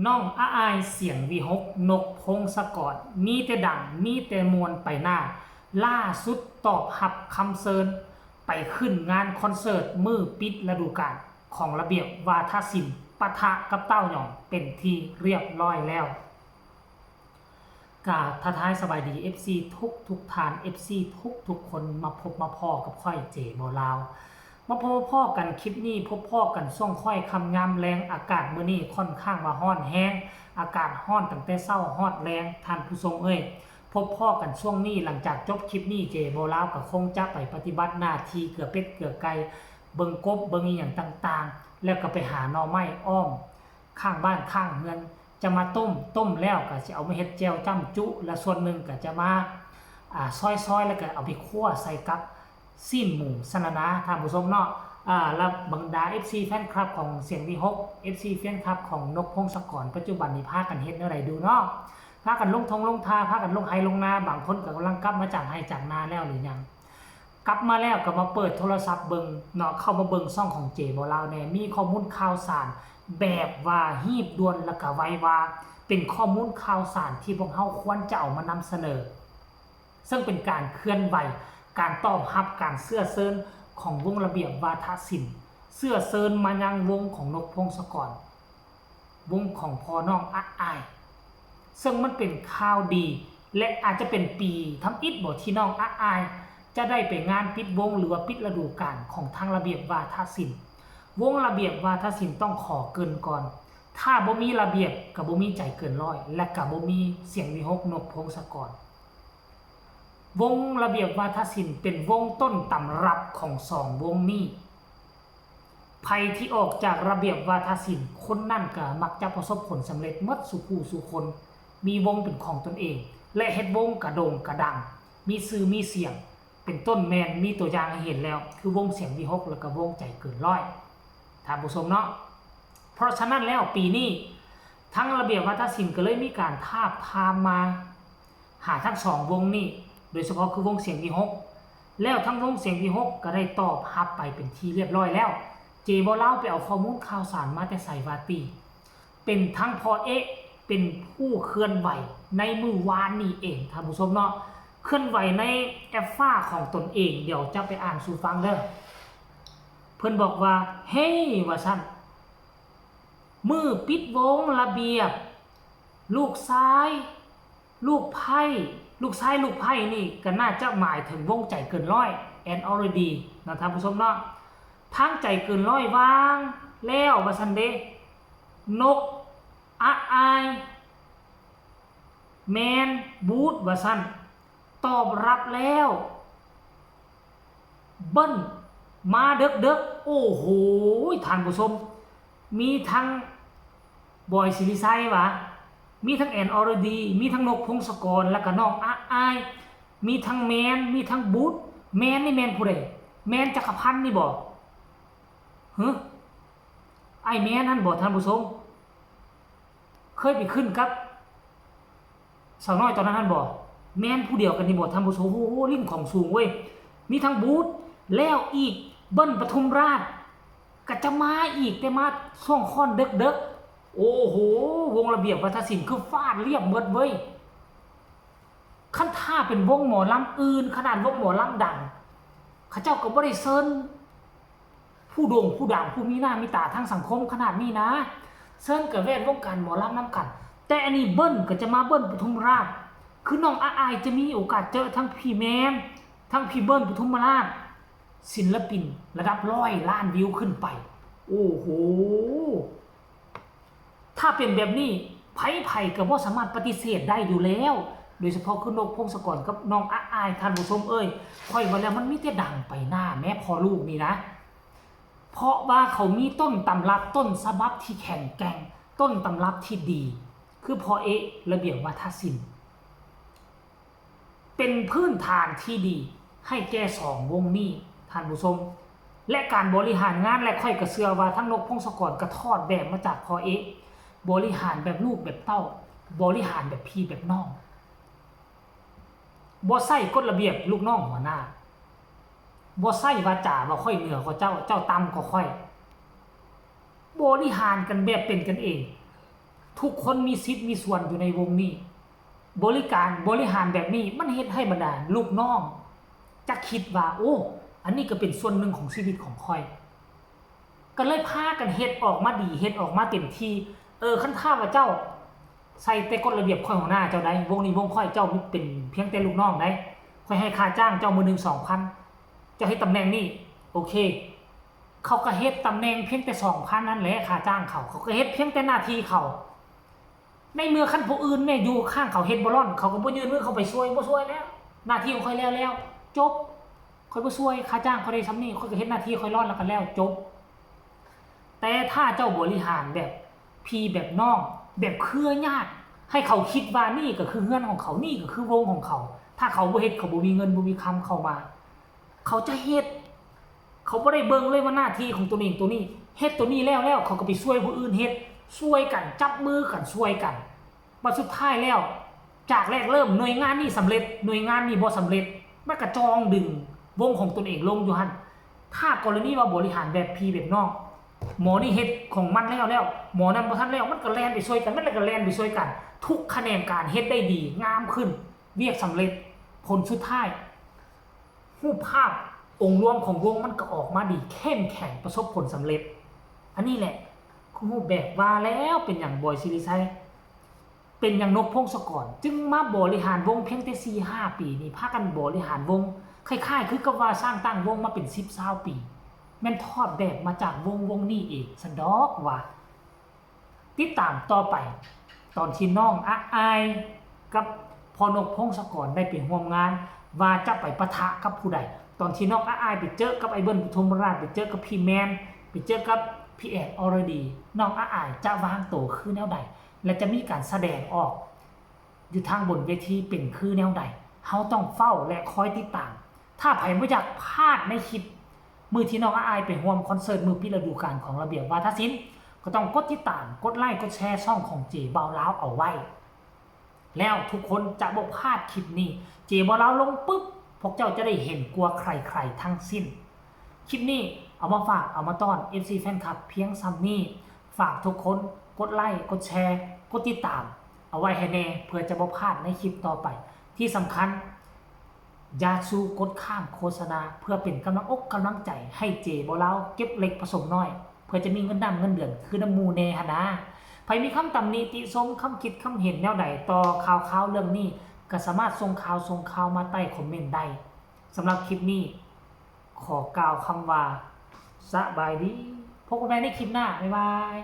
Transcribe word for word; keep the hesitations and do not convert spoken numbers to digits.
น้องอาอายเสียงวีหก นกพงศกร มีแต่ดัง มีแต่ม่วนไปหน้า ล่าสุดตอบรับคำเชิญ ไปขึ้นงานคอนเสิร์ตมื้อปิดฤดูกาลของระเบียบวาทศิลป์ ปะทะกับเต้ายองเป็นที่เรียบร้อยแล้ว กราบทักทายสบายดี เอฟซี ทุกทุกท่าน เอฟซี ทุกทุกคน มาพบมาพ้อกับข้อยเจบ่าวลาว มาพบมาพ้อกันคลิปนี้ พบพ้อกันช่วงค่อยค่ำยามแลง อากาศมื้อนี้ค่อนข้างว่าร้อนแฮง อากาศร้อนตั้งแต่เช้าฮอดแลง ท่านผู้ชมเอ้ย พบพ้อกันช่วงนี้ หลังจากจบคลิปนี้เจบ่าวลาวก็คงจะไปปฏิบัติหน้าที่เกือเป็ดเกือไก่ เบิ่งกบเบิ่งอีหยังต่างๆ แล้วก็ไปหาหน่อไม้อ้อม ข้างบ้านข้างเฮือน จะมาต้ม ต้มแล้วก็สิเอามาเฮ็ดแจ่วจ้ำจุ และส่วนหนึ่งก็จะมา อ่า ซอยๆ แล้วก็เอาไปคั่วใส่กับซี้นหมูซั่นน่ะนะ ท่านผู้ชมเนาะ อ่า และบรรดา เอฟซี แฟนคลับของเสียงวีหก เอฟซี แฟนคลับของนกพงศกร ปัจจุบันนี้พากันเฮ็ดแนวใดดูเนาะ พากันลงท่งลงทา พากันลงไฮ่ลงนา บางคนก็กำลังกลับมาจากไฮ่จากนาแล้วหรือยัง กลับมาแล้วก็มาเปิดโทรศัพท์เบิ่งเนาะ เข้ามาเบิ่งช่องของเจบ่าวลาวแน่ มีข้อมูลข่าวสารแบบว่ารีบด่วนแล้วก็ไวว่า เป็นข้อมูลข่าวสารที่พวกเฮาควรจะเอามานำเสนอ ซึ่งเป็นการเคลื่อนไหว การตอบรับการเชื้อเชิญของวงระเบียบวาทศิลป์ เชื้อเชิญมายังวงของนกพงศกร วงของพ่อน้องอาอาย ซึ่งมันเป็นข่าวดี และอาจจะเป็นปีทำอิฐบ่ที่น้องอาอาย จะได้ไปงานปิดวงหรือว่าปิดฤดูกาลของทางระเบียบวาทศิลป์ วงระเบียบวาทศิลป์ต้องขอเกริ่นก่อน ถ้าบ่มีระเบียบก็บ่มีใจเกินร้อย และก็บ่มีเสียงวีหก นกพงศกร วงระเบียบวาทศิลป์เป็นวงต้นตำรับของสองวงนี้ ไผที่ออกจากระเบียบวาทศิลป์ คนนั้นก็มักจะประสบผลสำเร็จหมดสู่ผู้สู่คน มีวงเป็นของตนเอง และเฮ็ดวงกระโด่งกระดัง มีชื่อมีเสียง เป็นต้นแม่นมีตัวอย่างให้เห็นแล้ว คือวงเสียงวีหก แล้วก็วงใจเกินร้อย ท่านผู้ชมเนาะ เพราะฉะนั้นแล้วปีนี้ ทั้งระเบียบวาทศิลป์ก็เลยมีการทาบทามมา หาทั้งสองวงนี้ โดยเฉพาะคือวงเสียงวีหก แล้วทั้งวงเสียงวีหก ก็ได้ตอบรับไปเป็นที่เรียบร้อยแล้ว เจบ่าวลาวไปเอาข้อมูลข่าวสารมาแต่ไสวาติ เป็นทั้งพ่อเอ๊ะ เป็นผู้เคลื่อนไหวในมื้อวานนี้เอง ท่านผู้ชมเนาะ เคลื่อนไหวในแอปฟ้าของตนเอง เดี๋ยวจะไปอ่านสู่ฟังเด้อ เพิ่นบอกว่า เฮ้ย ว่าซั่น มื้อปิดวงระเบียบ ลูกชาย ลูกไพ่ ลูกชายลูกไพ่นี่ก็น่าจะหมายถึงวงใจเกินร้อย แอนอรดี นะท่านผู้ชมเนาะ ทางใจเกินร้อยว่างแล้วว่าซั่นเด้ นกอาอาย แมน บูธ ว่าซั่น ตอบรับแล้ว เบิ้ล มาเดิกๆ โอ้โห ท่านผู้ชม มีทั้งบอย ศิริชัย หวา มีทั้งแอนอรดี มีทั้งนกพงศกร แล้วก็น้องอาอาย มีทั้งแมน มีทั้งบูธ แมนนี่แมนผู้ใด แมนจักรพันธ์นี่บ่ หึ ไอ้แมนนั่นบ่ ท่านผู้ชม เคยไปขึ้นกับสาวน้อยตอนนั้นนั่นบ่ แมนผู้เดียวกันนี่บ่ ท่านผู้ชม โอ้โห ลิ้นของสูงเว้ย มีทั้งบูธ แล้วอีก เบิ้ล ปทุมราช ก็จะมาอีก แต่มาช่วงค่อนเดิกๆ โอ้โห วงระเบียบวาทศิลป์คือฟาดเรียบหมดเว้ย คันถ้าเป็นวงหมอลำอื่น ขนาดวงหมอลำดัง เขาเจ้าก็บ่ได้เชิญ ผู้โด่งผู้ดัง ผู้มีหน้ามีตาทางสังคมขนาดนี้นะ เชิญกับแวดวงการหมอลำนำกัน แต่อันนี้เบิ้ลก็จะมาเบิ้ล ปทุมราช คือน้องอาอายจะมีโอกาสเจอทั้งพี่แมน ทั้งพี่เบิ้ล ปทุมราช ศิลปินระดับร้อยล้านวิวขึ้นไป โอ้โห ถ้าเป็นแบบนี้ ไผๆก็บ่สามารถปฏิเสธได้อยู่แล้ว โดยเฉพาะคือนกพงศกรกับน้องอาอาย ท่านผู้ชมเอ้ย ข้อยว่าแล้วมันมีแต่ดังไปหน้าแม้พ่อลูกนี่นะ เพราะว่าเขามีต้นตำรับต้นฉบับที่แข็งแกร่ง ต้นตำรับที่ดี คือพ่อเอ๊ะ ระเบียบวาทศิลป์ เป็นพื้นฐานที่ดีให้แก่สองวงนี้ ท่านผู้ชม และการบริหารงาน และข้อยก็เชื่อว่าทั้งนกพงศกรก็ถอดแบบมาจากพ่อเอ๊ะ บริหารแบบลูกแบบเต้า บริหารแบบพี่แบบน้อง บ่ใส่กฎระเบียบลูกน้องหัวหน้า บ่ใส่วาจาว่าข้อยเหนือกว่าเจ้า เจ้าต่ำกว่าข้อย บริหารกันแบบเป็นกันเอง ทุกคนมีสิทธิ์มีส่วนอยู่ในวงนี้ บริการบริหารแบบนี้มันเฮ็ดให้บรรดาลูกน้องจะคิดว่า โอ้ อันนี้ก็เป็นส่วนหนึ่งของชีวิตของข้อย ก็เลยพากันเฮ็ดออกมาดี เฮ็ดออกมาเต็มที่ เออ คันถ้าว่าเจ้าใส่แต่กฎระเบียบข้อยหัวหน้าเจ้าได้ วงนี้วงข้อย เจ้าเป็นเพียงแต่ลูกน้องได้ ข้อยให้ค่าจ้างเจ้ามื้อหนึ่งสองพัน เจ้าเฮ็ดตำแหน่งนี้ โอเค เขาก็เฮ็ดตำแหน่งเพียงแต่สองพันนั่นแหละ ค่าจ้างเขา เขาก็เฮ็ดเพียงแต่หน้าที่เขา ในเมื่อคันผู้อื่นแม่อยู่ข้างเขาเฮ็ดบ่ร่อน เขาก็บ่ยื่นมือเข้าไปช่วย บ่ช่วยแล้ว หน้าที่ของข้อยแล้วแล้ว จบ ข้อยบ่ช่วย ค่าจ้างข้อยได้ส่ำนี้ ข้อยก็เฮ็ดหน้าที่ข้อยร่อนแล้วก็แล้ว จบ แต่ถ้าเจ้าบริหารแบบพี่แบบน้อง แบบเครือญาติ ให้เขาคิดว่านี่ก็คือเฮือนของเขา นี่ก็คือวงของเขา ถ้าเขาบ่เฮ็ด เขาบ่มีเงิน บ่มีคำเข้ามา เขาจะเฮ็ด เขาบ่ได้เบิ่งเลยว่าหน้าที่ของตัวเองตัวนี้ เฮ็ดตัวนี้แล้วแล้ว เขาก็ไปช่วยผู้อื่นเฮ็ด ช่วยกัน จับมือกัน ช่วยกัน บัดสุดท้ายแล้ว จากแรกเริ่มหน่วยงานนี้สำเร็จ หน่วยงานนี้บ่สำเร็จ มันก็จ่องดึงวงของตนเองลงอยู่หั่น ถ้ากรณีว่าบริหารแบบพี่แบบน้อง หมอนี่เฮ็ดของมันแล้วแล้ว หมอนั้นบ่ทันแล้ว มันก็แล่นไปช่วยกัน มันก็แล่นไปช่วยกัน ทุกขแขนงการเฮ็ดได้ดี งามขึ้น เวียกสำเร็จ ผลสุดท้าย รูปภาพองค์รวมของวงมันก็ออกมาดี เข้มแข็ง ประสบผลสำเร็จ อันนี้แหละ คือรูปแบบว่าแล้วเป็นหยัง บอย ศิริชัย เป็นหยัง นกพงศกร จึงมาบริหารวงเพียงแต่สี่ห้าปีนี่ พากันบริหารวง คล้ายๆ คือกับว่าสร้างตั้งวงมาเป็นสิบซาวปี แม่นถอดแบบมาจากวงวงนี้เองซั้นดอกว่า ติดตามต่อไป ตอนที่น้องอะอายกับพ่อนกพงศกรได้ไปร่วมงาน ว่าจะไปปะทะกับผู้ใด ตอนที่น้องอะอายไปเจอกับไอ้เบิ้ล ปทุมราช ไปเจอกับพี่แมน ไปเจอกับพี่แอน อรดี น้องอะอายจะวางตัวคือแนวใด และจะมีการแสดงออก อยู่ทางบนเวทีเป็นคือแนวใด เฮาต้องเฝ้าและคอยติดตาม ถ้าไผบ่อยากพลาดในคลิป มื้อที่น้องอะอายไปร่วมคอนเสิร์ตมื้อปิดฤดูกาลของระเบียบวาทศิลป์ ก็ต้องกดติดตาม กดไลค์ กดแชร์ช่องของเจบ่าวลาวเอาไว้ แล้วทุกคนจะบ่พลาดคลิปนี้ เจบ่าวลาวลงปุ๊บ พวกเจ้าจะได้เห็นกว่าใครๆทั้งสิ้น คลิปนี้เอามาฝาก เอามาต้อน เอฟซี แฟนคลับ เพียงส่ำนี้ ฝากทุกคนกดไลค์ กดแชร์ กดติดตาม เอาไว้ให้แน่ เพื่อจะบ่พลาดในคลิปต่อไป ที่สำคัญ อย่าสู่กดข้ามโฆษณา เพื่อเป็นกำลังอกกำลังใจให้เจบ่าวลาวเก็บเล็กผสมน้อย เพื่อจะมีเงินดำเงินเดือนคือนำหมู่แน่หั้นนะ ไผมีคำตำหนิติชม คำคิดคำเห็นแนวใดต่อข่าวๆเรื่องนี้ ก็สามารถส่งข่าวส่งข่าวมาใต้คอมเมนต์ได้ สำหรับคลิปนี้ ขอกล่าวคำว่า สบายดี พบกันใหม่ในคลิปหน้า บ๊ายบาย